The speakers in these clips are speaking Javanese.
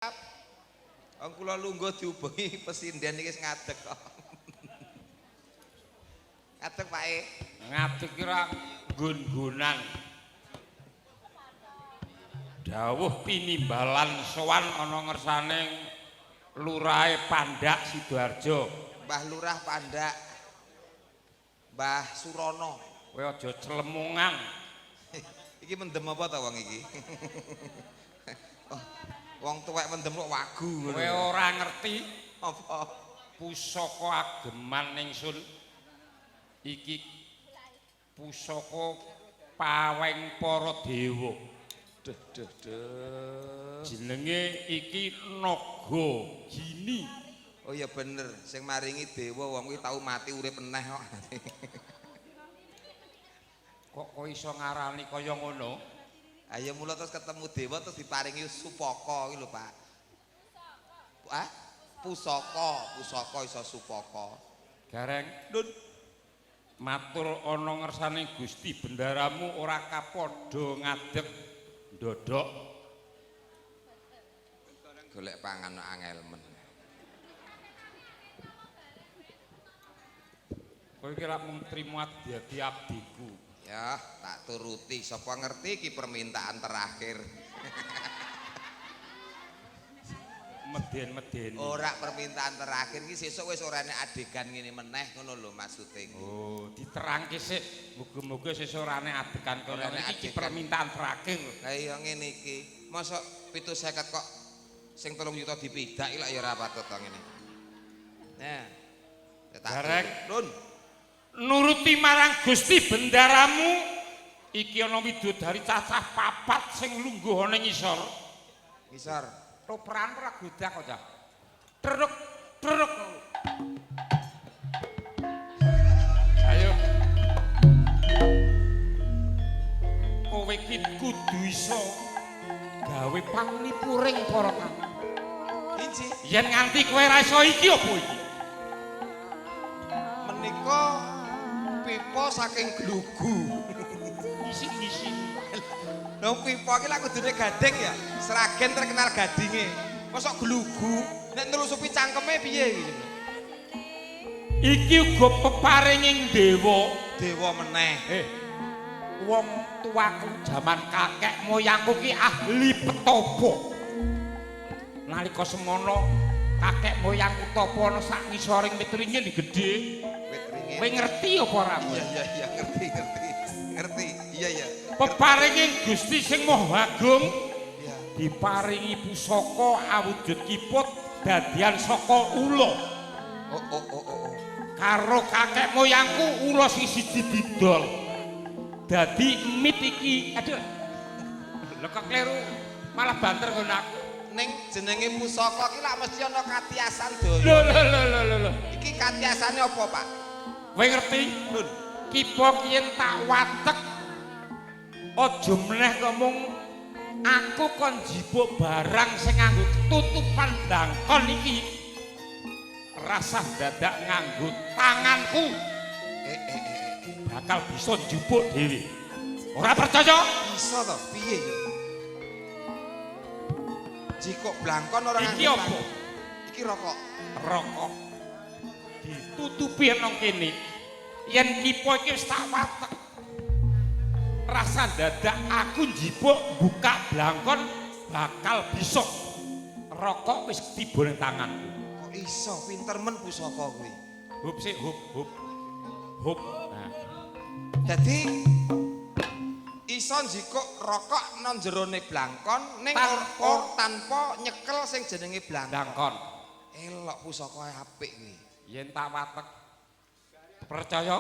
Wong kula lungguh diubengi pesinden iki wis ngadeg kok. Ngadeg Pak E. Ngadeg kira nggon-nggonan. Dawuh pinimbalan sowan ana ngersane Lurahe Pandak Sidoarjo. Mbah Lurah Pandak. Mbah Surono. Kowe aja clemungan. Iki mendem apa ta wong iki? Oh, wong tuwek mendem kok wagu ngono. Kowe ora ngerti apa? Pusaka ageman ningsun. Iki pusaka paweng para dewa. Duh duh duh. Jenenge iki Naga Gini. Oh iya bener, sing maringi dewa wong kuwi tau mati urip meneh kok. Kok kowe iso ngarani kaya ngono? Ayo mula terus ketemu dewa terus diparingi supaka kuwi lho, Pak. Ah? Pusaka, pusaka iso supaka. Gareng, Nun, matur ana ngersane Gusti bendaramu ora kapadha ngadeg ndodhok. Golek pangan angel men. Kowe iki lak mung trimo dadi abdiku. Ya, tak turuti. Sapa ngerti iki permintaan terakhir. Meden-medeni. Ora permintaan terakhir iki sesuk wis ora enek adegan ngene meneh ngono lho maksude. Oh, diterangke sik. Muga-muga sesuk ora enek adegan kaya Ora enek ngene iki adegan. Permintaan terakhir. Lah iya ngene iki. Mosok 750 kok sing 3 yuta dipidak iki lak ya ora patut to ngene. Nah. Ya tak Gareng. Nun, Nuruti marang Gusti bendaramu iki ana widodari cacah papat sing lungguh ana ngisor. Ngisor. Toprakan ora godak kok, Cah. Truk, truk. Ayo. Kowe iki kudu iso gawe panglipuring para tamu. Inji, Yen nganti kowe ora iso iki apa iki? Menika pipa saking glugu. Isi-isi. Lho pipa iki lak kudune gading ya. Sragen terkenal gadinge. Mosok glugu nek nelusupi cangkeme piye iki jenenge? Iki uga peparinging dewa. Dewa meneh. Wong tuaku jaman kakek moyangku ki ahli petapa. Nalika semono kakek moyangku tapa ana sak ngisoring wit ringin gedhe. Wit ringin. Kowe ngerti apa ora kowe? Iya iya iya, ngerti ngerti. Ngerti. Iya iya. Peparinging Gusti sing Maha Agung Iya. diparingi pusaka awujud kiput dadian saka ula. Oh oh oh oh. oh. Karo kakek moyangku ula sing siji didol. Dadi mit iki. Aduh. Lho kok kleru malah banter ngono aku. Ning jenenge pusaka ki lak mesti ana katiasan daya. Lho lho lho lho lho, lho. Iki katiasane apa, Pak? Kowe ngerti? Nun, Kipa ki yen tak watek aja meneh ngomong aku kon njipuk barang sing nganggo tutupan blangkon iki. Rasah dadak nganggo tanganku eh eh eh eh. bakal bisa njupuk dhewe. Ora percaya? Iso to, piye ya? Jikok blangkon ora Iki nganggo apa? tangan. Iki rokok. Rokok ditutupi nang kene. Yen kipa iki wis tak watek. Rasa dadak aku njipuk buka blangkon bakal bisa. Rokok wis tiba ning tanganku. Kok iso pinter men pusaka kuwi. Hup sik, hup, hup. Hup. Nah, Dadi iso njikuk rokok nang jerone blangkon ning Tanpa- tanpa nyekel sing jenenge blangkon. blangkon. Elok pusaka apik kuwi. Yen tak watek percaya?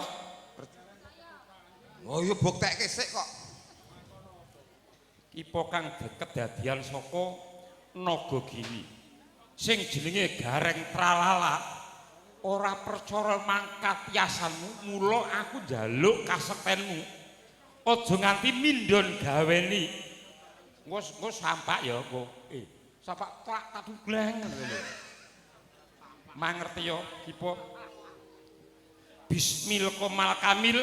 Oh iya buktekke sik kok. Kipa kang kedadian saka Naga Gini. Sing jenenge Gareng Tralala ora percaya mangkat yasanmu, mula aku njaluk kasektenmu. Aja nganti mindon gaweni. Engko sampak ya engko. Sampak tak tatugleng ngono lho. Mangerti ya Kipa. Bismil komal kamil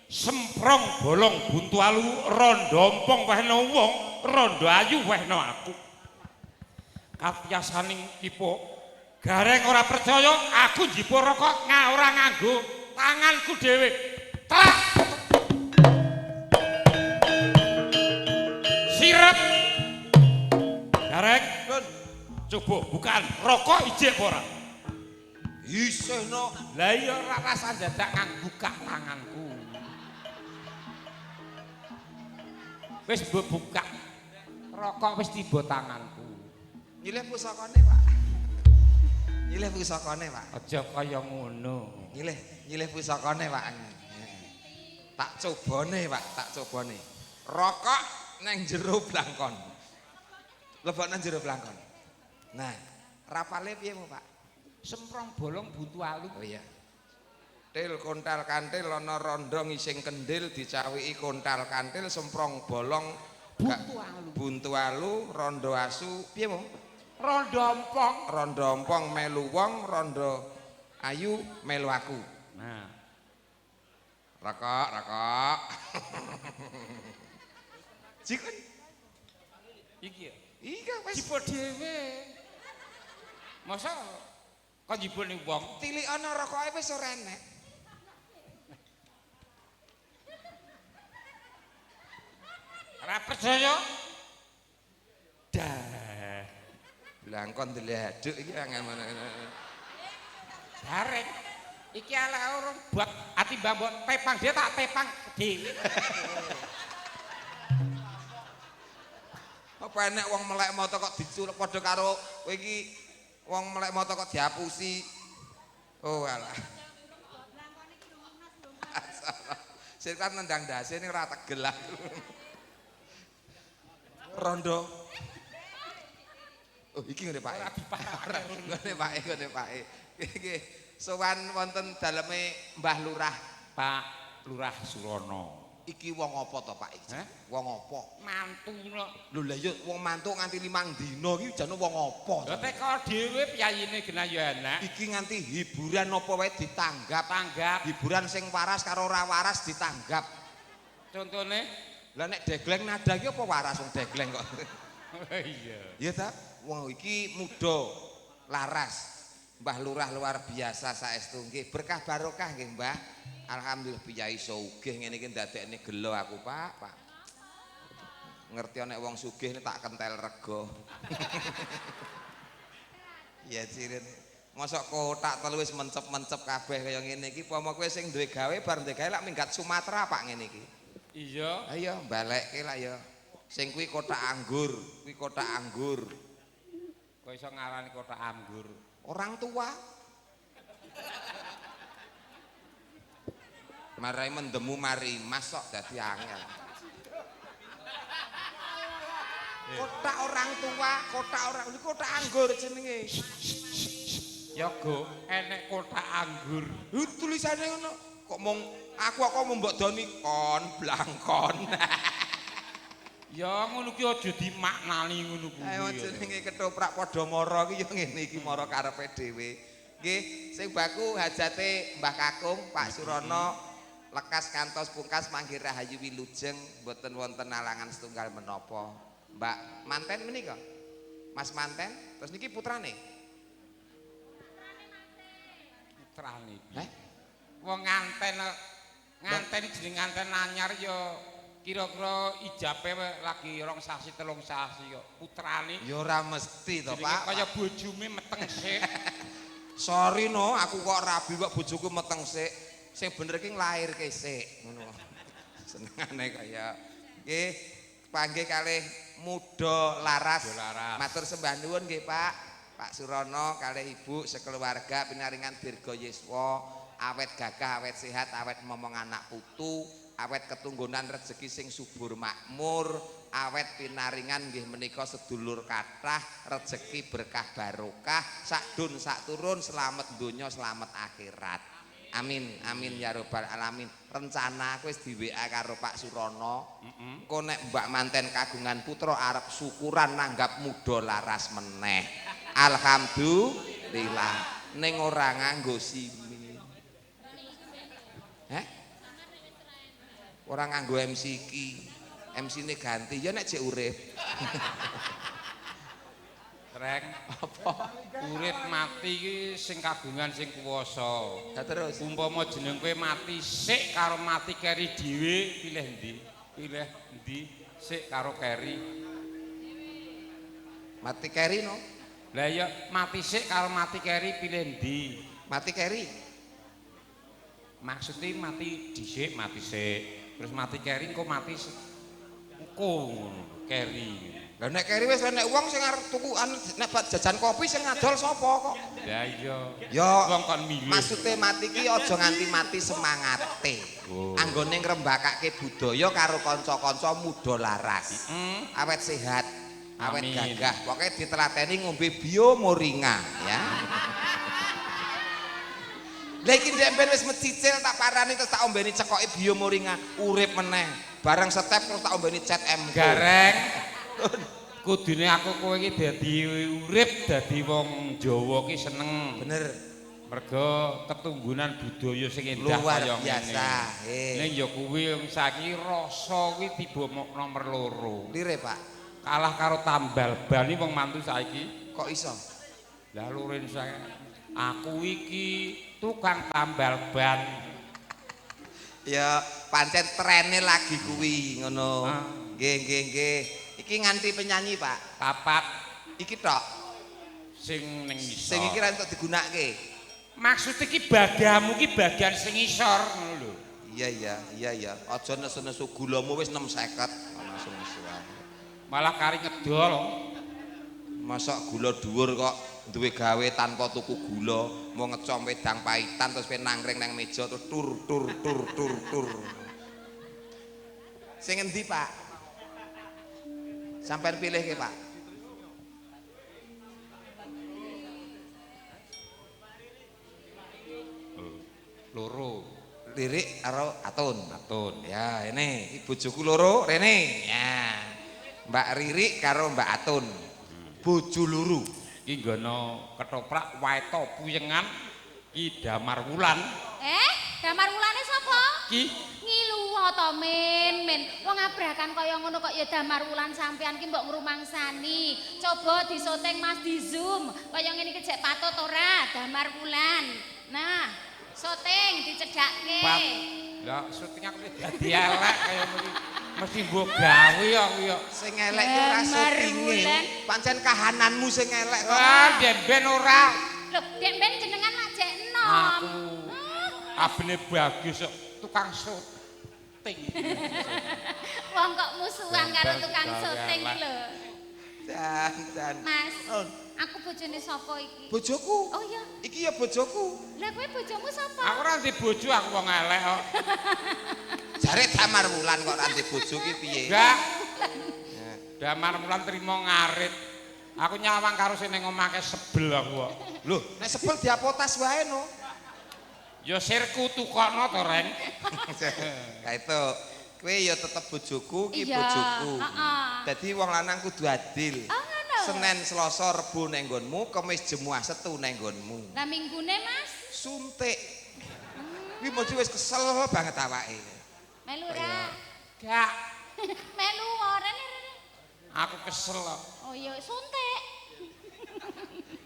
semprong bolong buntu alu rondo ompong wehno wong rondo ayu wehno aku. Katiyasaning kipa. Gareng ora percaya aku njipuk rokok ora nganggo tanganku dhewe. Telak. Sirep. Gareng, coba bukaan rokok ijek apa ora? Isih no. Lah iya ora rasa dadak nganggo buka tanganku. Wis mbok buka. Rokok wis tiba tanganku. Nyilih pusakane, Pak. Nyilih pusakane, Pak. Aja kaya ngono. Nyilih, nyilih pusakane, Pak. Tak cobane, Pak, tak cobane. Rokok nang jero blangkon. Lebokno jero blangkon. Nah, rapale piye, Pak? Semprong bolong buntu alu. Oh iya. Til kontal kantil ana rondo ngising kendil dicawiki kontal kantil semprong bolong buntu alu. Buntu alu rondo asu piye mo? Rondo ompong. Rondo ompong melu wong, rondo ayu melu aku. Nah. Rokok, rokok. Jikon. Iki ya. Iya wis. Jipuk dhewe. Masa kok njipuk ning wong? Tilik ana rokoke wis ora enek. Ora percaya? Dah. Blangkon deladuk iki angel mana. Gareng. Iki ala urung bak ati mbok tepang dia tak tepang dhewe. Apa enek wong melek mata kok diculek padha karo kowe iki wong melek mata kok diapusi. Oh alah. Setan nendang ndase ning ora tegel aku. Rondo. Oh iki ngene Pak. Ngene Pak, ngene Pak. Iki sowan wonten daleme Mbah Lurah, Pak Lurah Surono. Iki wong apa to Pak iki? Wong apa? Mantu no. Lho lah iya wong mantu nganti 5 dina iki jane wong apa? Lha teko dhewe piyayine genah ya enak. Iki nganti hiburan apa wae ditanggap. Tanggap. Hiburan sing waras karo ora waras ditanggap. Contone? Lah nek degleng nada iki apa waras wong degleng kok. Iya. Iya ta? Wong iki muda laras. Mbah Lurah luar biasa saestu nggih. Berkah barokah nggih, Mbah. Alhamdulillah piyai sugih ngene iki ndadekne gelo aku, Pak. Pak. Ngerti nek wong sugih tak kentel rego. Ya cirin. Mosok kotak telu wis mencep-mencep kabeh kaya ngene iki, pomo kowe sing duwe gawe bar duwe gawe lak minggat Sumatera Pak ngene iki. Iya. Ayo balekke lah ya. Sing kuwi kotak anggur, kuwi kotak anggur. Kok iso ngarani kotak anggur? Orang tua. Marai mendemu mari mas sok dadi angel. Kotak orang tua, kotak orang ini kotak anggur jenenge. Ya go, enek kotak anggur. Lho tulisane ngono. Kok mong aku kok mung mbok doni kon blangkon. Ya ngono ki aja dimaknani ngono kuwi. Ayo jenenge ketoprak padha mara ki ya ngene iki mara karepe dhewe. Nggih, sing baku hajate Mbah Kakung, Pak Surono lekas kantos pungkas manggih rahayu wilujeng mboten wonten alangan setunggal menapa. Mbak manten menika. Mas manten, terus niki putrane. Putrane. Heh? Wong nganten nganten jeneng nganten anyar ya kira-kira ijabe lagi 2 sasi 3 sasi kok putrane. Ya ora mesti to, Pak. Kaya bojone meteng sik. Sorry no, aku kok rabi kok bojoku meteng sik. Sing bener iki nglairke sik ngono. Senengane kaya nggih panggih kalih muda laras. Matur sembah nuwun nggih, Pak. Pak Surono kalih Ibu sekeluarga pinaringan dirga yuswa, awet gagah, awet sehat, awet momong anak putu, awet ketunggunan rejeki sing subur makmur, awet pinaringan nggih menika sedulur kathah, rejeki berkah barokah, sak dun sak turun, selamat donya, selamat akhirat. Amin amin ya robbal alamin. Rencana aku wis di WA karo Pak Surono. Engko nek Mbak manten kagungan putra arep syukuran nanggap muda laras meneh. Alhamdulillah. Ning ora nganggo simi. Heh? Ora nganggo MC iki. MC-ne ganti ya nek jek urip. Reng. Apa? Urip mati iki sing kagungan sing kuwasa. Lah terus Umpama jeneng kowe mati sik karo mati keri dhewe, pilih endi? Pilih endi? Sik karo keri. Mati keri no. Lah iya, mati sik karo mati keri pilih endi? Mati keri. Maksudnya mati dhisik, mati sik. Terus mati keri engko mati engko ngono, keri. Lah nek keri wis nek wong sing arep tuku anu nek jajan kopi sing ngadol sapa kok? Lah iya. Ya wong kon milih. Maksude mati ki aja nganti mati semangate. Oh. Anggone ngrembakake budaya karo kanca-kanca muda laras. Awet sehat, awet Amin. gagah. Pokoke ditelateni ngombe bio moringa ya. Lah iki ndek ben wis mecicil tak parani terus tak ombeni cekoke bio moringa, urip meneh. Bareng step terus tak ombeni cet M. Gareng. Kudune aku kowe iki dadi urip dadi wong Jawa ki seneng. Bener. Mergo ketunggunan budaya sing endah Luar kaya biasa. ngene. Ning ya kuwi wong saiki rasa kuwi tiba nomor 2. Lire, Pak. Kalah karo tambal ban iki wong mantu saiki. Kok iso? Lah lurin saya aku iki tukang tambal ban. Ya pancen trene lagi kuwi ngono. Ah. Nggih, nggih, nggih. Iki nganti penyanyi, Pak. Papat Iki tok sing ning ngisor. sing iki ra entuk digunakake. Maksud iki bagamu iki bagian sing ngisor ngono lho. Iya, iya, iya, iya. Aja nesu-nesu gulamu wis 650. Langsung nesu ae. Malah kari ngedol. Masa gula dhuwur kok duwe gawe tanpa tuku gula, mau ngecom wedang paitan terus pe nangkring nang meja terus tur tur tur tur tur. Sing endi, Pak? Sampeyan pilih ke, Pak. Loro. Lirik karo Atun. Atun. Ya, ini iki bojoku loro rene. Ya. Mbak Ririk karo Mbak Atun. Bojo loro. Iki nggono ketoprak waeta puyengan Ki Damar Wulan. Damar Wulane sapa? Ki Ngilu to men, men. Wong abrakan kaya ngono kok ya Damar Wulan sampean ki mbok ngrumangsani. Coba disoting Mas di Zoom. Kaya ngene iki jek patut ora Damar Wulan. Nah, syuting dicedhakke. Lah syuting aku dadi elek kaya mriki. Mesti mbok gawe aku ya. Sing elek ki ora syutinge. Pancen kahananmu sing elek kok. Ah, demben ora. Lho, demben jenengan lak jek enom. Aku abene bagus kok tukang syuting. Wong kok musuhan karo tukang syuting iki lho. Jan, jan. Mas, aku bojone sapa iki? Bojoku. Oh iya. Iki ya bojoku. Lah kowe bojomu sapa? Aku ora ndek bojo, aku wong elek kok. Jare Damar Wulan kok ora ndek bojo ki piye? Enggak. Damar Wulan trimo ngarit. Aku nyawang karo sing ning omahke sebel aku kok. Lho, nek sebel diapotas wae no. Ya sirku tukokno to, Reng. Kae itu. Kowe ya tetep bojoku, ki bojoku. Heeh. Dadi wong lanang kudu adil. Oh ngono. Senin, Selasa, Rebo neng nggonmu, Kamis, Jumat, Setu neng nggonmu. Lah minggune, Mas? Suntik. Kuwi mesti wis kesel banget awake. Melu ora? Gak. Melu ora rene. Aku kesel kok. Oh iya, suntik.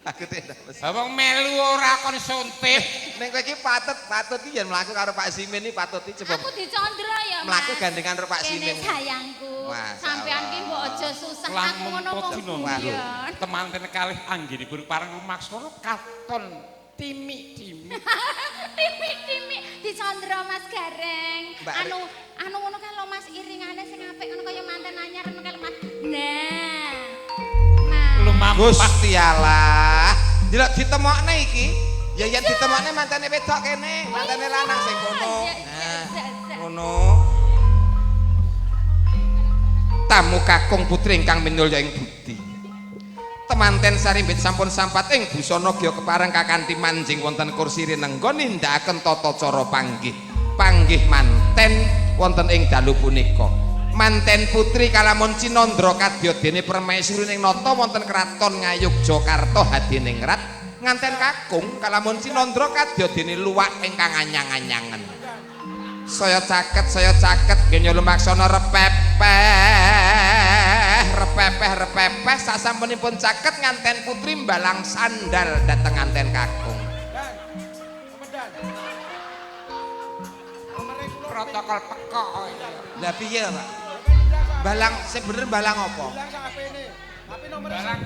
Aku tidak mesti. Lah wong melu ora kon suntik. Ning kowe iki patut iki yen mlaku karo Pak Simin iki patut iki coba. Aku dicondro ya, Mas. Mlaku gandengan karo Pak Simin. Kene sayangku. Sampean ki mbok aja susah aku ngono mung guyon. Temanten kalih anggenipun pareng rumaksana katon timik-timik. Timik-timik dicondro Mas Gareng. Mbak Anu ngono kae lho Mas, iringane sing apik ngono kaya manten anyar ngono kae lho Mas. Nah. Mas. Gusti Allah. Delok ditemokne iki. Ya yen ditemokne mantene wedok kene, mantene lanang sing kono. Nah, ngono. Tamu kakung putri ingkang minulya ing budi. Temanten sarimbit sampun sampat ing busana gya kepareng kakanthi manjing wonten kursi rinengga nindakaken tata cara panggih. Panggih manten wonten ing dalu punika. Manten putri kalamun Cinandra kadya dene permaisuri ning nata wonten kraton Ngayogyakarta Hadiningrat. Nganten kakung kalamun Cinandra kadya dene luwak ingkang anyang-anyangen. Saya caket genya lumaksana repepeh repepeh repepeh sasampunipun caket nganten putri mbalang sandal dhateng nganten kakung. Protokol pekok. Lah piye, Pak? Balang sing bener balang apa? Balang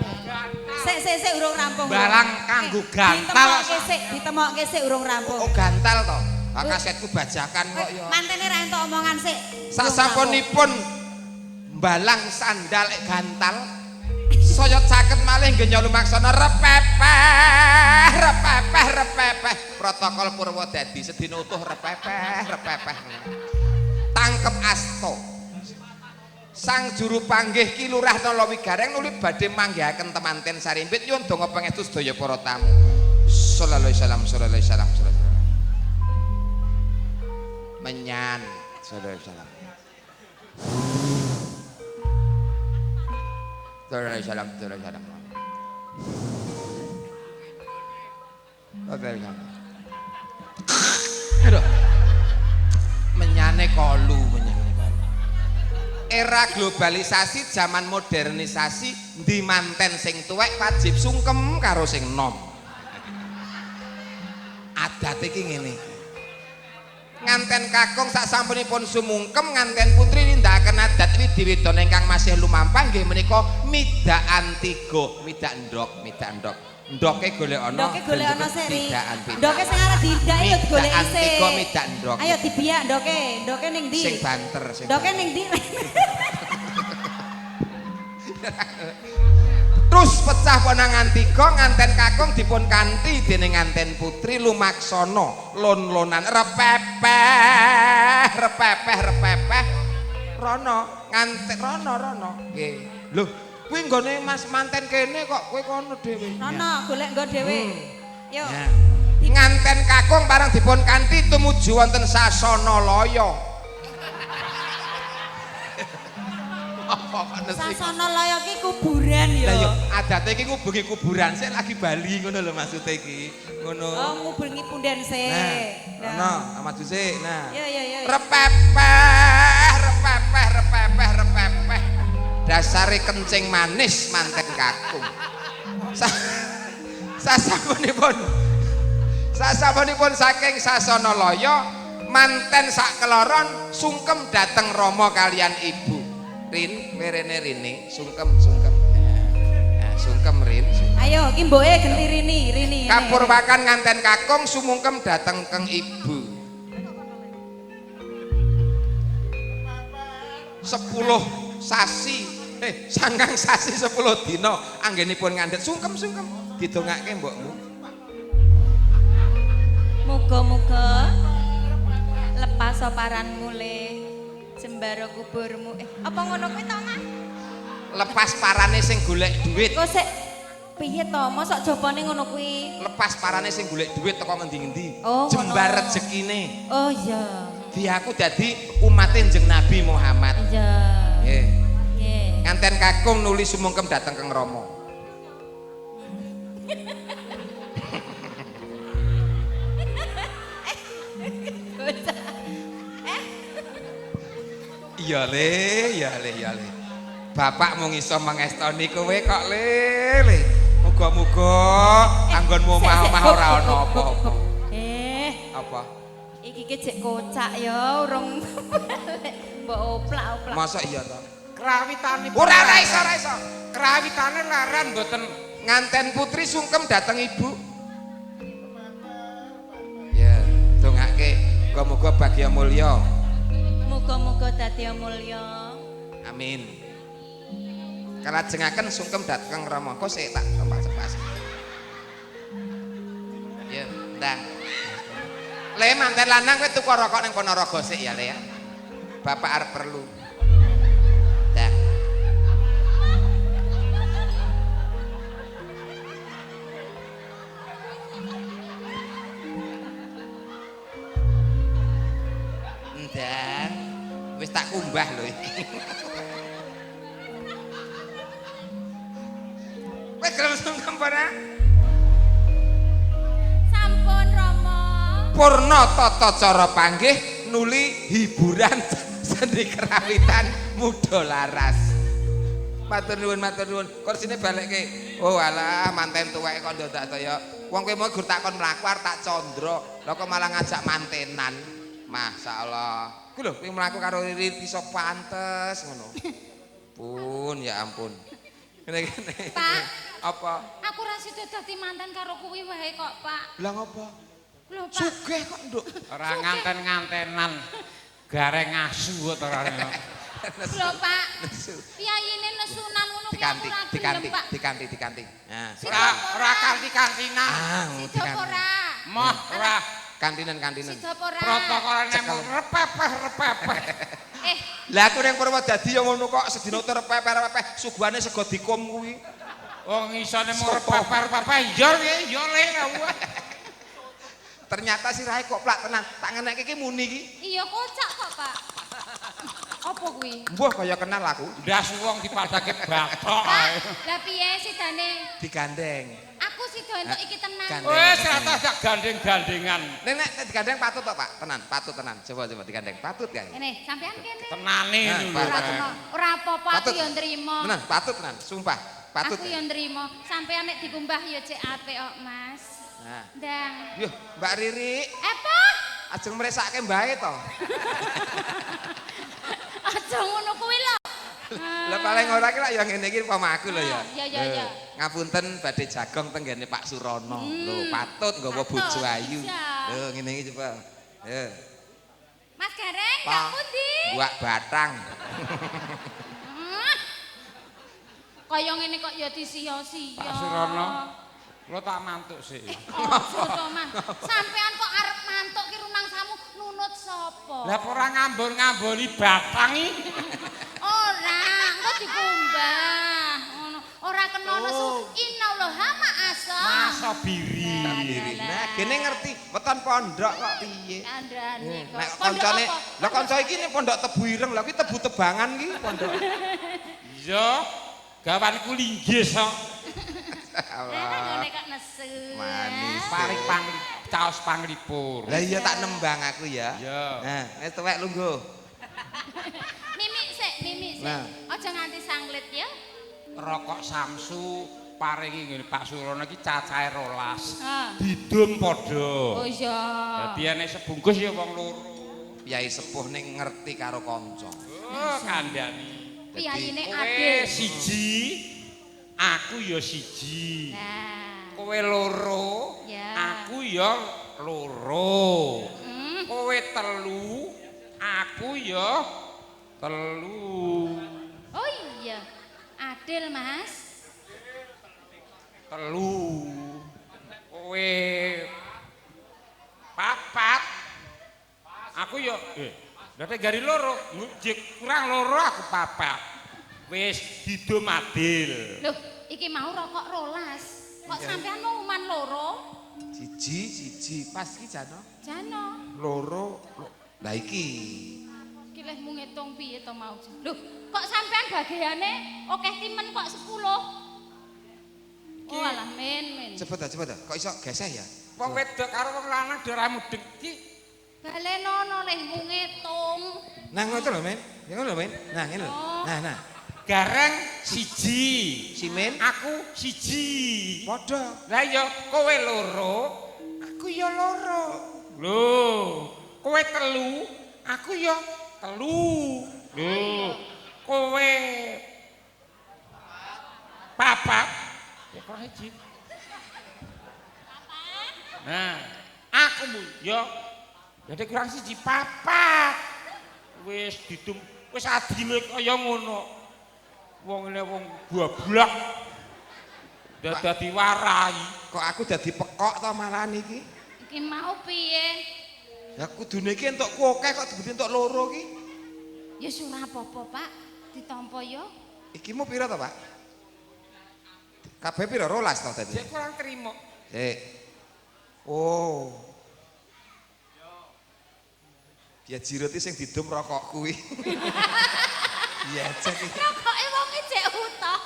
Sik sik sik urung rampung. Balang kanggo gantal. Ditemokke sik, ditemokke sik urung rampung. Oh, gantal to. Ha kasetku bajakan kok ya. Mantene ra entuk omongan sik. Sasampunipun balang sandal gantal saya caket malih nggih lumaksana repepeh repepeh repepeh protokol Purwodadi sedina utuh repepeh repepeh tangkep asto sang juru panggih Ki Lurah Nalawigareng nuli badhe manggihaken temanten sarimbit nyuwun donga pangestu sedaya para tamu. Sallallahu alaihi wasallam sallallahu alaihi wasallam menyan sallallahu alaihi wasallam sallallahu alaihi wasallam sallallahu alaihi wasallam. Aduh. Menyane kolu, menyane kolu. Era globalisasi, zaman modernisasi, ndi manten sing tuwek wajib sungkem karo sing nom. Adate iki ngene. Nganten kakung sak sampunipun sumungkem nganten putri nindakaken adat widiwidana ingkang masih lumampah nggih menika midaan tiga, midak ndok, midak ndok. Ndoke golek ana. Ndoke golek ana sik. Ndoke sing arep didaki yo digoleki sik. Tiga midak ndok. Ayo dibiak ndoke, ndoke ning ndi? Sing banter sing. Ndoke ning ndi? Terus pecah ponangan tiga nganten kakung dipun kanthi dening nganten putri lumaksana lon-lonan repepeh repepeh repepeh rono nganten rono rono nggih. Lho kuwi nggone Mas manten kene kok kowe kono dhewe. Rono golek nggo dhewe. Yo. Nganten kakung bareng dipun kanthi tumuju wonten sasana laya. Sasana laya ki kuburan ya. Lah yo adate iki ngubengi kuburan sik lagi bali ngono lho maksude iki. Ngono. Oh ngubengi punden sik. Nah, rono maju sik. Nah. Yo yo yo. Repepeh repepeh repepeh repepeh. Dasare kencing manis manten kakung. Sasampunipun saking sasana laya manten sak keloron sungkem dateng rama kalian ibu. Rin, werene Rini, sungkem, sungkem. Nah, sungkem Rin. Sungkem. Ayo, ki mboke genti Rini, Rini. Kapurwakan nganten kakung sumungkem dateng keng ibu. 10 sasi, sangang sasi 10 dina anggenipun ngandhet sungkem sungkem didongake mbokmu. Muga-muga lepas soparan mulih. Jembaro kuburmu. Apa ngono kuwi to, Mas? Lepas parane sing golek duit. Kok sik piye to? Mosok jopone ngono kuwi? Lepas parane sing golek duit teko ngendi-ngendi. Oh, jembar rezekine. Oh iya. Di aku dadi umate Kanjeng Nabi Muhammad. Iya. Nggih. Nggih. Nganten kakung nuli sumungkem dateng keng Rama. Iya le, iya le, iya le. Bapak mung iso mengestoni kowe kok le, le. Muga-muga anggonmu omah-omah ora ana apa-apa. Apa? Iki ki jek kocak ya, urung mbok oplak-oplak. Mosok iya to? Krawitane ora ora iso, ora iso. Krawitane laran mboten nganten putri sungkem dateng ibu. Ya, dongake muga-muga bagya mulya. Muga-muga dadi mulya. Amin. Kalajengaken sungkem dhateng Rama. Kok sik tak cepas. Ya, ndang. Le manten lanang kowe tuku rokok ning Ponorogo sik ya, Le ya. Bapak arep perlu. Ndang. Ndang. Wis tak kumbah lho iki. Kowe gelem sungkem ora? Sampun Rama. Purna tata cara panggih nuli hiburan seni kerawitan muda laras. Matur nuwun, matur nuwun. Kursine balekke. Oh alah, manten tuweke kok ndak to ya. Wong kowe mau gur takon mlaku arep tak condro. Lah kok malah ngajak mantenan. Masyaallah. Ku lho, kowe mlaku karo Riri iso pantes ngono. Pun ya ampun. Ngene-ngene. Pak. Apa? Aku ra sida dadi manten karo kuwi wae kok, Pak. Lah ngopo? Lho, Pak. Sugih kok, Nduk. Ora nganten-ngantenan. Gareng asu kok ora. Lho, Pak. Nesu. Piyayine nesunan ngono kuwi aku Dikanti, ora gelem, dikanti, Pak. dikanti, dikanti. Nah. Ora ora kanti-kantinan. Ah, Sida apa ora? Moh ora Kantinan, kantinan. Sida apa ora? protokolane Cekel. repepeh-repepeh. Eh, Lah aku ning Purwodadi ya ngono kok sedina terpepeh-repepeh suguhane sego dikum kuwi. Wong isone mung Soto. repepeh-repepeh ya ya le. Ternyata sirahe kok plak tenan. Tak ngenekke iki muni iki. iya kocak kok, Pak. Apa kuwi? Mbuh kaya kenal aku. Ndas wong dipadake bathok Pak, ae. lah piye sidane? Digandeng. Aku sida entuk iki tenan. Gandeng. Wis ora tak gandeng-gandengan. Nek nek digandeng patut to, Pak? Tenan, patut tenan. Coba coba digandeng. Patut kae. Kene, sampean kene. Tenane Nah, lho. Pak, Ora patut. kena. Ora apa-apa aku Patut. ya nrimo. Tenan, patut tenan, sumpah. Patut. Aku ya nrimo. Sampean nek dikumbah ya cek apik kok, Mas. Nah. Ndang. Yuh, Mbak Riri, Apa? ajeng mresake mbae to. Aja ngono kuwi lho. Lah paling ora ki lak ya ngene iki umpama aku lho ya. Ah, iya, iya, iya. Ngapunten badhe jagong teng nggene Pak Surono. Lho, patut nggawa Patut, bojo ayu. iya. Lho ngene iki coba. Ya. Mas Gareng, Pak. gak pundi? Buak batang. Hmm. Kaya ngene kok ya disia-sia. Pak Surono, kula tak mantuk sik. Aja to, Mas. Sampean kok arep mantuk ki rumangsamu nunut sapa? Lah apa ora ngambon-ngamboni batang iki? Ora, engko dikumbah. Ngono. Ora kena nesu. Innallaha ma'asa. Masa biri. Diri. Nah, gene ngerti weton pondok kok piye. Kandhane kok. Nek Pondok kancane, apa? lah kanca iki ning pondok Tebu Ireng, lha kuwi tebu tebangan iki pondok. Iya, gawanku linggis kok. Lah Allah. ngene kok nesu. Manis. Paring pangli, caos panglipur. Lah iya tak nembang aku ya. Iya. Nah, wis tuwek lungguh. Mimik sik, mimik sik. Nah. Aja nganti sanglit ya. Rokok Samsu paringi ngene Pak Surono iki cacahe 12. Ha. Didum padha. Oh iya. Dadi nek sebungkus ya wong loro. Piyai sepuh ning ngerti karo kanca. Oh, kandhani. Piyayine Kowe adil. siji, aku ya siji. Nah. Kowe loro, Ya. aku ya loro. Hmm. Kowe telu, aku ya telu. Oh iya. Adil, Mas. Telu. Kowe papat. Aku ya berarti gari loro, kurang loro aku papat. Wis didum adil. Loh, iki mau rokok 12. Kok sampean mau uman loro? Siji, siji, pas iki jano. Jano. Loro. Lah iki. Iki leh mung ngitung piye to mau. Loh, kok sampean bagiane akeh timen kok 10? Oh alah men men. Cepet ta, cepet ta. Kok iso geseh ya? Wong wedok karo wong lanang do ora mudeng iki. Balenono leh mung ngitung. Nah ngono lho, Men. Ya ngono lho, Men. Nah, ngene lho. Oh. Nah, nah. Gareng siji, Simen aku siji. padha. Lah ya kowe loro, aku ya loro. Lho, kowe telu, aku ya telu. Lho, kowe papat, ya kurang siji. Nah, aku ya jadi kurang siji papat. Wis didum, wis adile kaya ngono. Wong ngene wong goblok. Dadi warai. Kok aku dadi pekok to malahan iki? Iki mau piye? Ya kudune iki entukku akeh kok dibudi entuk loro iki. Ya ora apa-apa, Pak. Ditampa ya. Iki mu pira to, Pak? Kabeh pira 12 to dadi? Sik kurang trimo. Sik. Oh. Ya jirut iki sing didum rokok kuwi. Iya, cek iki. Rokoke wong jek utuh.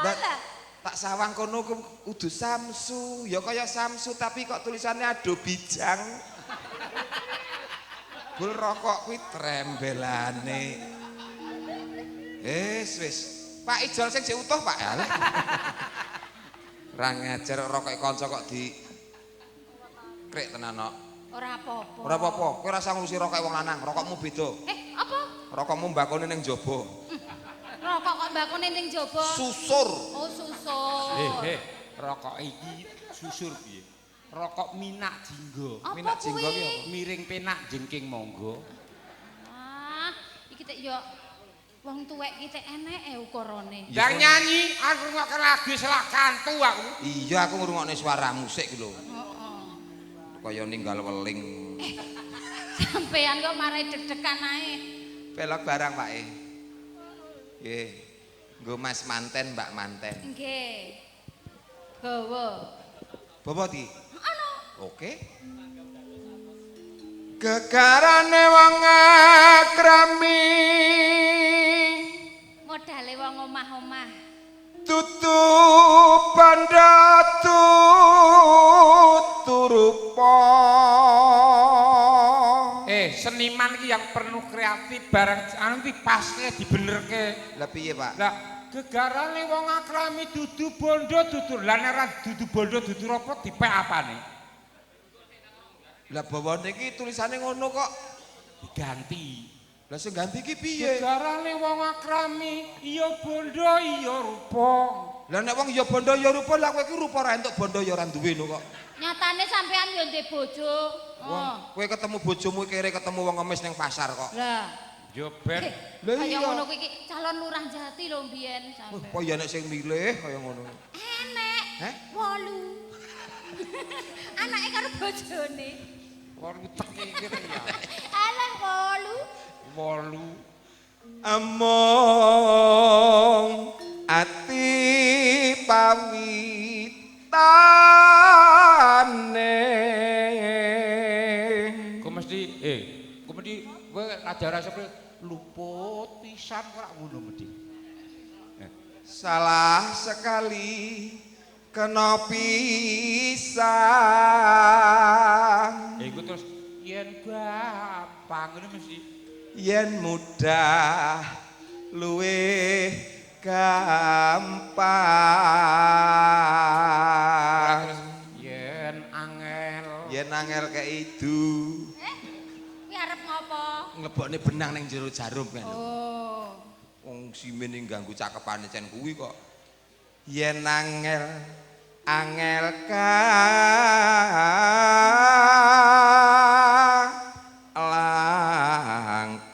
Lah, Walah. tak sawang kono ku kudu Samsu, ya kaya Samsu tapi kok tulisannya ado bijang. Bul rokok kuwi trembelane. Wis wis. Pak Ijol sing jek utuh, Pak. Ra ngajar rokoke kanca kok di krek tenan kok. Ora apa-apa. Ora apa-apa, kowe ora usah ngurusi rokoke wong lanang, rokokmu beda. Apa? Rokokmu mbakone ning jaba. Rokok kok mbakone ning jaba? Susur. Oh, susur. Rokok iki susur piye? Rokok minak jinggo. Minak jinggo ki apa? Miring penak jengking monggo. Ah, iki tek yo wong tuwek ki tek eneke ukurane. Ndang nyanyi, aku ngrungokke lagu selak kantu aku. Iya, aku ngrungokne suara musik ku lho. Heeh. Kaya ninggal weling. Sampeyan kok marai deg-degan ae. Pelok barang, Pak e. Nggih. Nggo Mas manten, Mbak manten. Nggih. Bawa. Bawa di. Ana. Oke. Gegarane wong akrami. Modale wong omah-omah. Tutu bandha tutu rupa. Seniman iki yang penuh kreatif barang anu iki pasne dibenerke. Lah piye, Pak? Lah gegarane wong akrami dudu bondo dudu. Lah nek ora dudu bondo dudu apa dipek apane? Lah bawane iki tulisane ngono kok diganti. Lah sing ganti iki piye? Gegarane wong akrami iya bondo iya rupa. Lah nek wong iya bondo iya rupa, lah kowe iki rupa ora entuk bondo ya ora duwe lho kok. Nyatane sampean yo ndek bojo. Wong kowe ketemu bojomu kere ketemu wong ngemis ning pasar kok. Lah yo ben. Lah kaya iya. ngono kuwi iki calon lurah Jati lho mbiyen sampean. Kok ya nek sing milih kaya ngono. Enek. Heh? 8. Anake karo bojone. Wolu teki iki ya. Alah 8. 8. Among ati pawitane. Kok mesti kok mesti kowe aja rasa luput pisan kok ora ngono mesti. Salah sekali kena pisang. Iku terus yen gampang ngono mesti. Yen mudah luwih gampang. Yen angel. Yen angel keidu. Kuwi arep ngopo? Nglebokne benang ning jero jarum kan. Oh. Wong simen ning ganggu cakepane cen kuwi kok. Yen angel angel ka langkung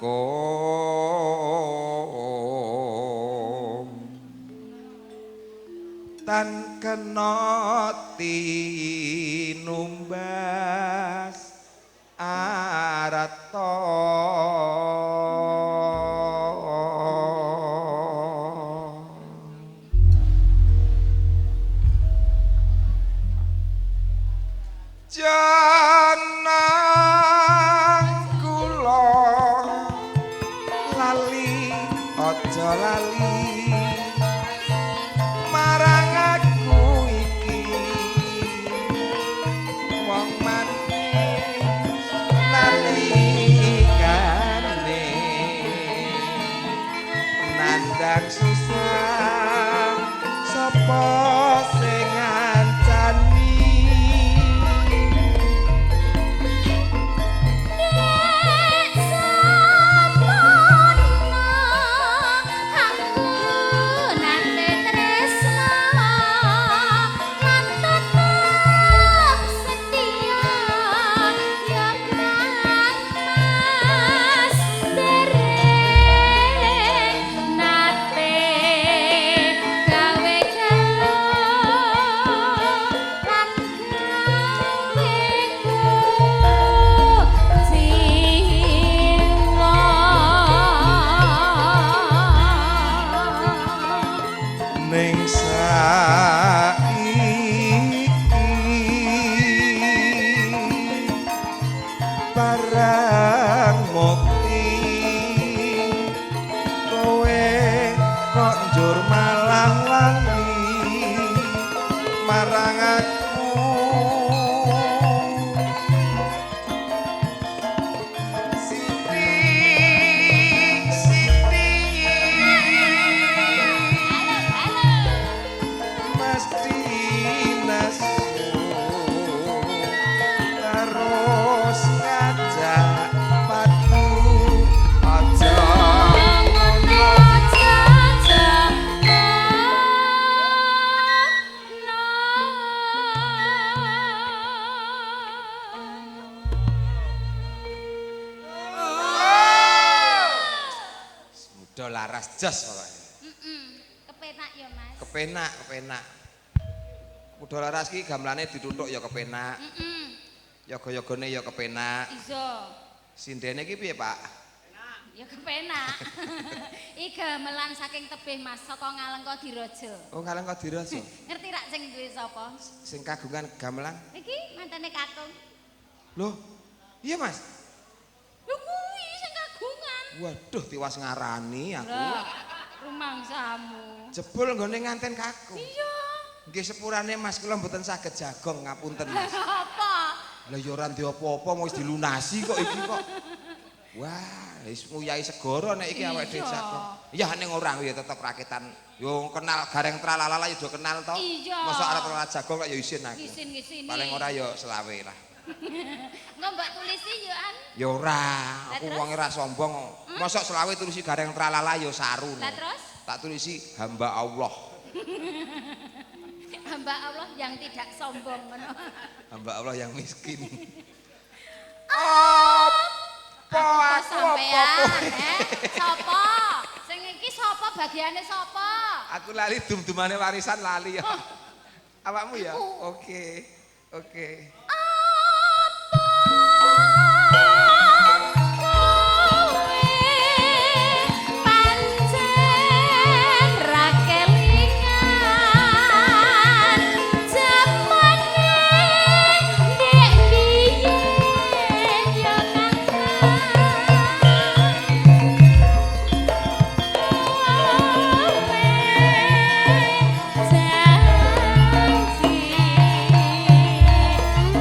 tan kena tinumbas arta. Janang kula lali aja lali marang aku iki wong manis nalikane nandang susah sapa sing ngancani. Laras jos pokoke. Heeh. Kepenak ya, Mas. Kepenak, kepenak. Kuda Laras ki gamelane dituthuk ya kepenak. Heeh. Yoga-yogane ya kepenak. Iso. Sindene ki piye, Pak? Ya kepenak. Iki gamelan saking tebih Mas, saka Ngalengka Diraja. Oh, Ngalengka Diraja. Ngerti rak sing duwe sapa? Sing kagungan gamelan? Iki mantene kakung. Loh. Iya, Mas. Lho kuwi sing kagungan. Waduh, tiwas ngarani aku. Lah, rumangsamu. Jebul nggone nganten kakung. Iya. Nggih sepurane Mas, kula mboten saged jagong, ngapunten Mas. Apa? Lah ya ora ndek apa-apa mau wis dilunasi kok iki kok. Wah, wis nguyahi segara nek iki awake dhewe jagong. Ya ning ora ya tetep rakitan. Yo kenal Gareng Tralalala ya do kenal to. Iya. Mosok arep ora jagong kok ya isin aku. Isin-isini. Paling ora ya selawe lah. Engko mbok tulisi yo an. Ya ora, aku terus? wong ora sombong. Mosok selawe tulisi Gareng Tralala ya saru. Lah terus? Tak tulisi hamba Allah. Hamba Allah yang tidak sombong ngono. Hamba Allah yang miskin. Apa Apa aku apa sampean? kowe? Eh, sapa? Sing iki sapa bagiane sapa? Aku lali dum-dumane warisan lali ya. Awakmu ya? Aku. Oke. Oke. Apa kowe pancen ra kelingan jamane ndek biyen ya Kakang. Kowe janji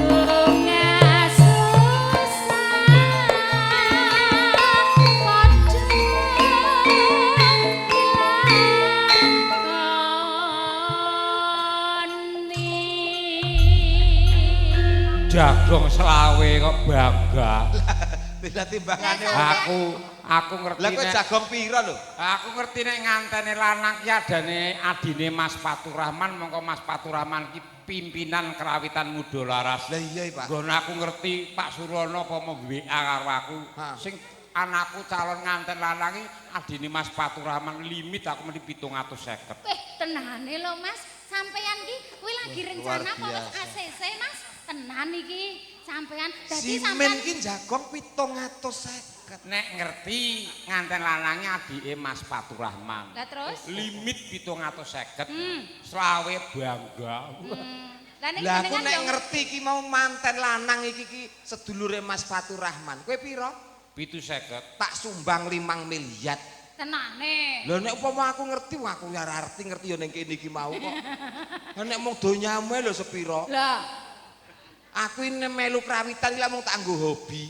bunga susah padha dilakoni. Jagong selawe kok bangga. Lah timbangane Lah, Aku ngerti Lah kowe nek jagong pira lho? aku ngerti nek ngantene lanang ki adane adine Mas Faturrahman, mongko Mas Faturrahman ki pimpinan Kerawitan Muda Laras. Lah iya, Pak. Nggon aku ngerti Pak Surono apa mau WA karo aku. Ha. Sing anakku calon nganten lanang iki adine Mas Faturrahman limit aku meni 750. Weh, tenane lho Mas, sampean ki kuwi lagi Wah, rencana luar apa wis biasa. ACC Mas? Tenan iki sampean. Dadi Simen sampean ki jagong 750. Nek ngerti nganten lanange adike Mas Faturrahman. Lah terus? Limit 750. Hmm. Selawe bangga. Lah ning Lah aku jenengan nek yo ngerti ki mau manten lanang iki ki sedulure Mas Faturrahman. Kowe pira? 750. Tak sumbang 5 miliar. tenane. Lah nek upama aku ngerti, wah aku ya ora arti ngerti ya ning kene iki mau kok. Lah nek mung donyamu lho sepira? Lah, Aku ini melu krawitan iki lak mung tak nggo hobi.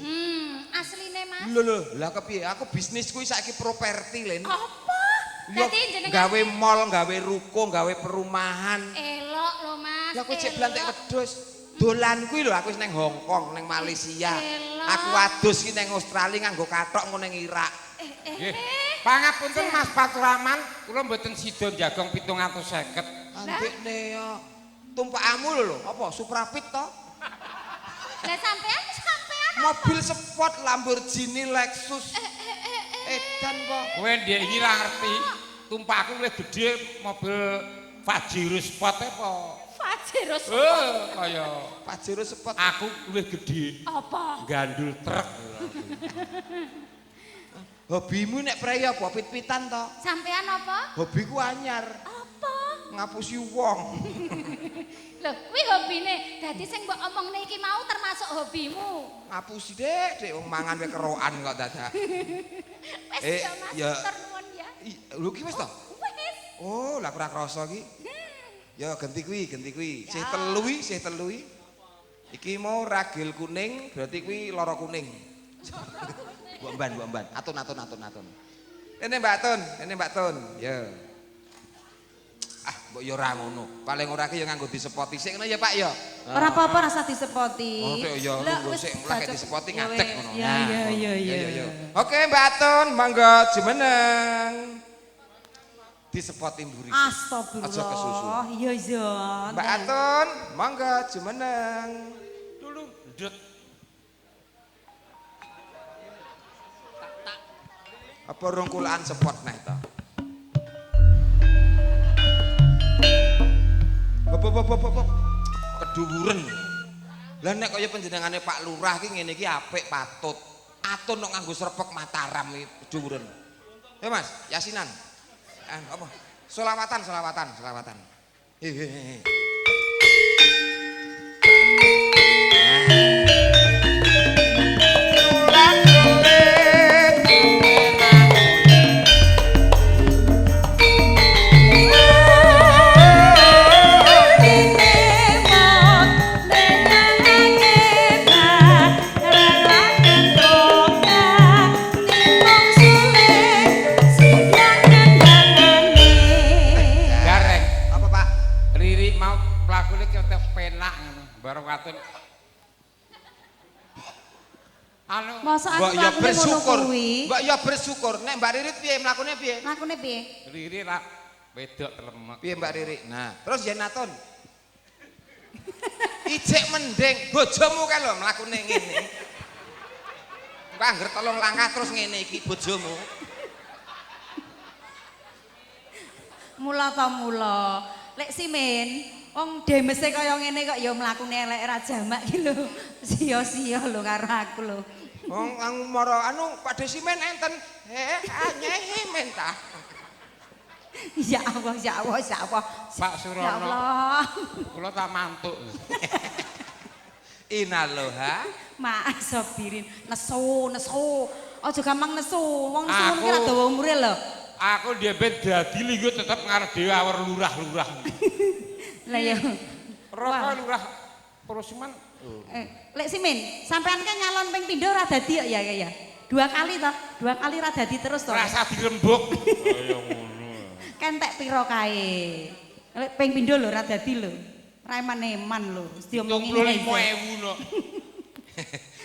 Asline Mas. Lho lho, lah kepiye? Aku bisnis kuwi saiki properti, Len. Apa? Yo, Dadi jenengan gawe mall, gawe ruko, gawe perumahan. elok lho Mas. Lah kowe cek blantik elok. wedhus. Dolan kuwi lho aku wis nang Hong Kong, nang Malaysia. Elok. Aku adus ki nang Australia nganggo kathok engko nang Irak. Nggih. Pangapunten Mas Faturrahman, kula mboten sida jagong 750. Andekne ya. Tumpakamu lho lho, apa Suprapit to? Lah sampean sampean Mobil sport Lamborghini Lexus. Edan kok. Kowe ndek iki ra ngerti, tumpakku luwih gedhe mobil Pajero Sport apa? Pajero Sport. Eh, kaya Pajero Sport. aku luwih gedhe Apa? gandul truk. Hobimu nek prei apa pit-pitan to? Sampean apa? Hobiku anyar, Apa? ngapusi wong. Lho, kuwi hobine. Dadi sing mbok omongne iki mau termasuk hobimu. Ngapusi Dek, Dek wong mangan wae kerokan kok dadak. Wis Eh, ya Mas, ya. matur nuwun ya. Lho ki wis to? Wis. Oh, lah aku ora krasa ki. Ya ganti kuwi, ganti kuwi. Sih Ya. telu iki, sih telu iki. Iki mau ragil kuning, berarti kuwi loro kuning. Mbok mban, mbok mban. Atun, atun, atun, atun. Ini Mbak Tun, ini Mbak Tun. Ya. Ah, mbok ya ora ngono. Paling ora ki ya nganggo disepoti sik ngono ya, Pak ya. Ora apa-apa rasa disepoti. Oh, Dek, ya Lah, lungguh wis sik lagi bacok. disepoti Ya ngadeg wis. ngono. Ya Nah, ya ngono. ya ya. Ya. Oke, Mbak Tun, monggo jumeneng. Disepoti mburi. Astagfirullah. Aja kesusu. Iya iya. Mbak Atun, monggo jumeneng. Dulu ndut. Apa rungkulan sepot neh to? Bop. Keduwuren. Lah nek kaya panjenengane Pak Lurah ki ngene iki apik patut. Atun kok nganggo srepek Mataram iki keduwuren. Ya Mas, yasinan. Apa? Solawatan. Hehehe. Gareng. Apa Pak? Riri mau mlakune ketek penak ngono. Bareng watun. Anu Masa aku Mbok ya mlakune ngono bersyukur. kuwi. Mbok ya bersyukur. Nek Mbak Ririt piye mlakune piye? Mlakune piye? Riri rak wedok telemek. Piye Mbak Riri? Nah, terus yen Natun. Ijek mending bojomu kan lho mlakune ngene. Engko angger tolong langkah terus ngene iki bojomu. Mula ta mula. Lek Simin, wong demese kaya ngene kok ya mlakune elek ra jamak ki lho. Sia-sia lho karo aku lho. Wong ang mara anu Pak Desimen enten. Anyehe men ta. Ya Allah, ya Allah, ya Allah. Pak Surono. Ya Allah. Kula tak mantuk. Inaloha. Ma'asobirin. Nesu, nesu. Aja gampang nesu. Wong nesu ngono ki ra Aku- dawa umure lho. Aku dhewe dadi linggo tetep ngarep dhewe awor lurah-lurah. Lah ya. Roko lurah Prosiman. Lek Simin, sampean kan nyalon ping pindho ora dadi ya ya ya. Dua kali toh, dua kali ora dadi terus toh. Rasa dirembuk. Kaya ngono. Kentek piro kae. Lek ping pindho lho ora dadi lho. Ora eman-eman lho, wis diomongi. 75.000 no.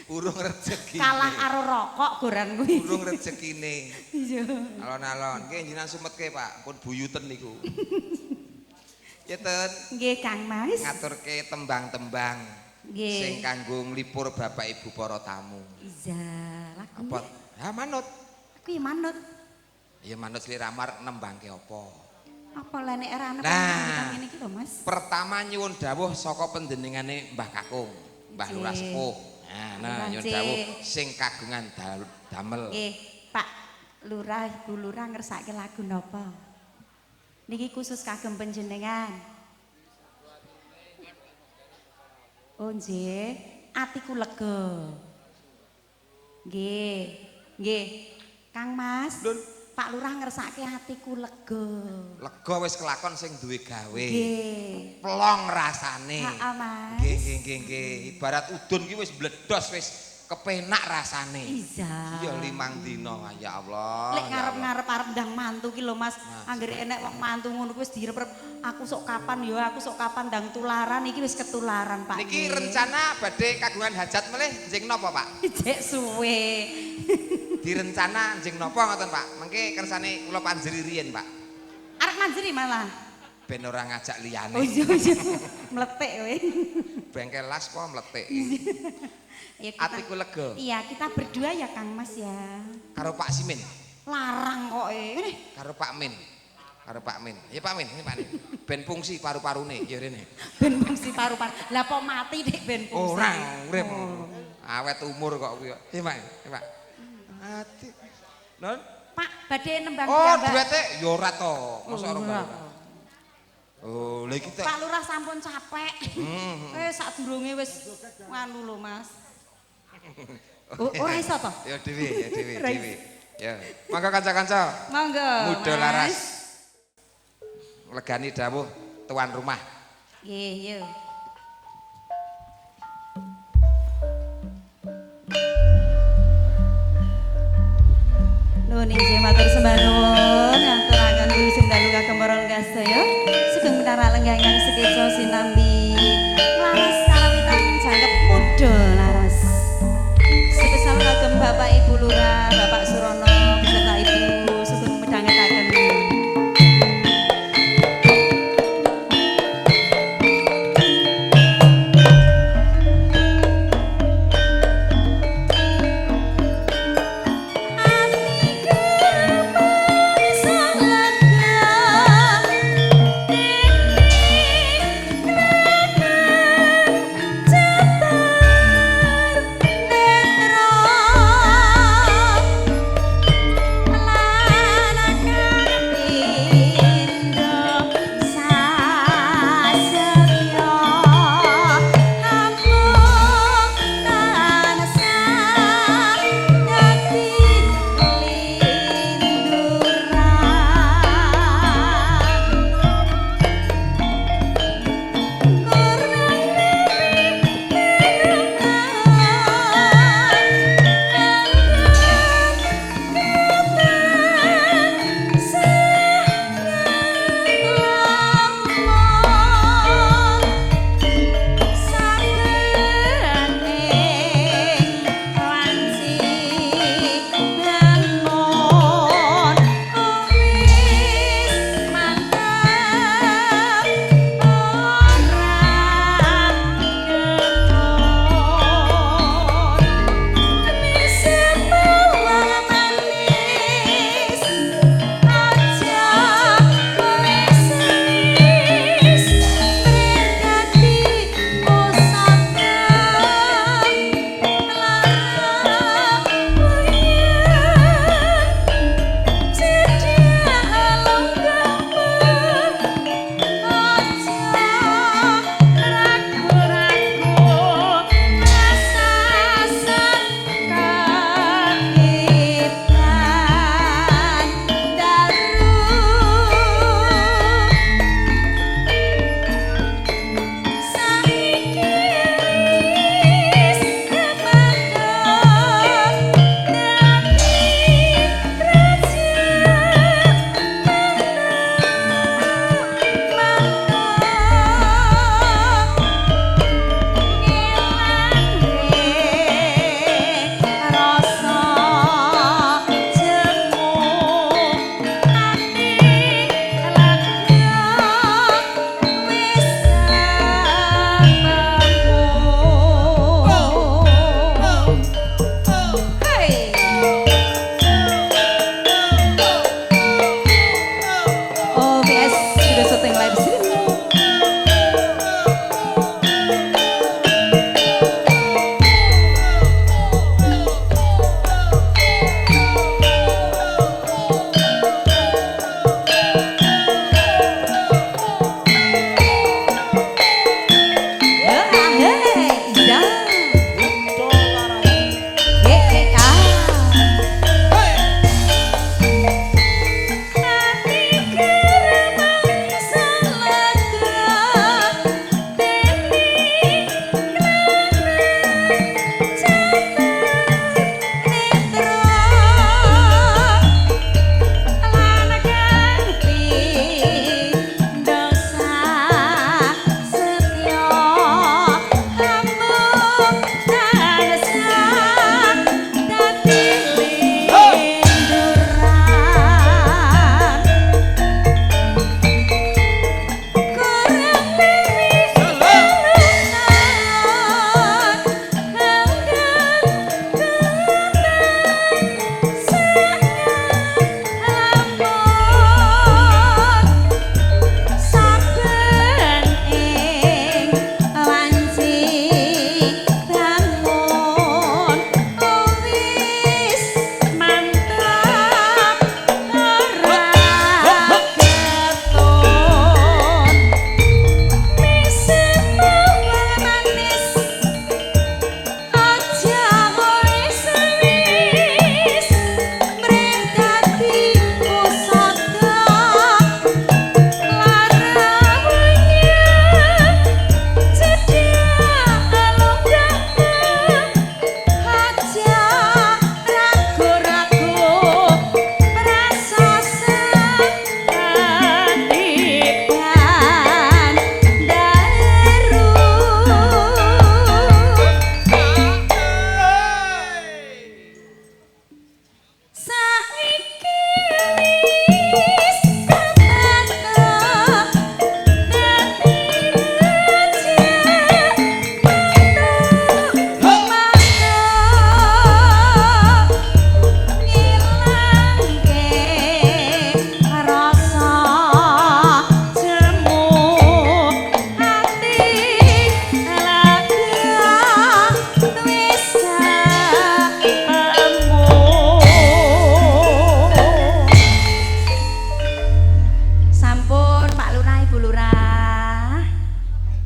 Urung rezekine. Kalah karo rokok goran kuwi. Urung rezekine. Iya. Alon-alon, nggih jenengan sumetke Pak, pun buyuten niku. Ya ten, Nggih Kang Mas. ngaturke tembang-tembang Nggih. sing kanggo nglipur Bapak Ibu para tamu. Iya, lagu. Apa? Ha manut. Aku ya manut. Ya manut sliramu nembangke apa? Apa lah nek ora ana Nah. ngene iki lho Mas. Pertama nyuwun dawuh saka panjenengane Mbah Kakung, Mbah Lurah Nggih. Sepuh. Nah, nyuwun Nggih. dawuh sing kagungan damel. Nggih, Pak Lurah, Ibu Lurah ngersake lagu napa? Niki khusus kagem panjenengan. Oh nggih, atiku lega. Nggih. Nggih. Kang Mas. Lun. Pak Lurah ngersake atiku lega. Lega wis kelakon sing duwe gawe. Nggih. Plong rasane. Heeh, Mas. Nggih, nggih, nggih, nggih. Ibarat udun ki wis bledos wis kepenak rasane. Iya. Iya 5 dina ya Allah. Lek ya ngarep-ngarep arep ndang mantu ki lho Mas. Nah. Anggere enek wong mantu ngono kuwi wis direp-rep aku sok kapan ya, aku sok kapan ndang tularan iki wis ketularan Pak. Niki rencana badhe kagungan hajat melih njing napa Pak? Jek suwe. Direncana njing napa ngoten Pak? Mengke kersane kula panjeri riyin Pak. Arep manjeri malah. Ben ora ngajak liyane. Oh iya iya. Mletik kowe. Bengkel las po mletik. Ya, kita- Atiku lega. Iya, kita berdua ya Kang Mas ya. Karo Pak Simin, Larang kok e. Ngene. karo Pak Min. Karo Pak Min. Ya Pak Min, ini Pak Min. Ben fungsi paru-parune ya rene. Ben fungsi paru-paru. Lah kok mati dik ben fungsi. Ora urip. Oh. Awet umur kok kuwi. Iya Pak, iya Pak. Ati. Non? Pak, badhe nembang Oh, piyambak. duwete ya ora to. Mosok ora. Ora. Oh, lha iki Pak Lurah sampun capek. Sadurunge wis nganu lho, Mas. Oh, ora iso to? Ya dhewe, ya dhewe, Ora dhewe. Ya. Mangga kanca-kanca. Monggo. Muda Mas. laras. Legani dawuh tuan rumah. Nggih, yo. Nuwun inggih matur sembah nuwun ngaturaken wilujeng dalu kagem para sedaya. Sugeng pinarak lenggah ingkang sekeca sinambi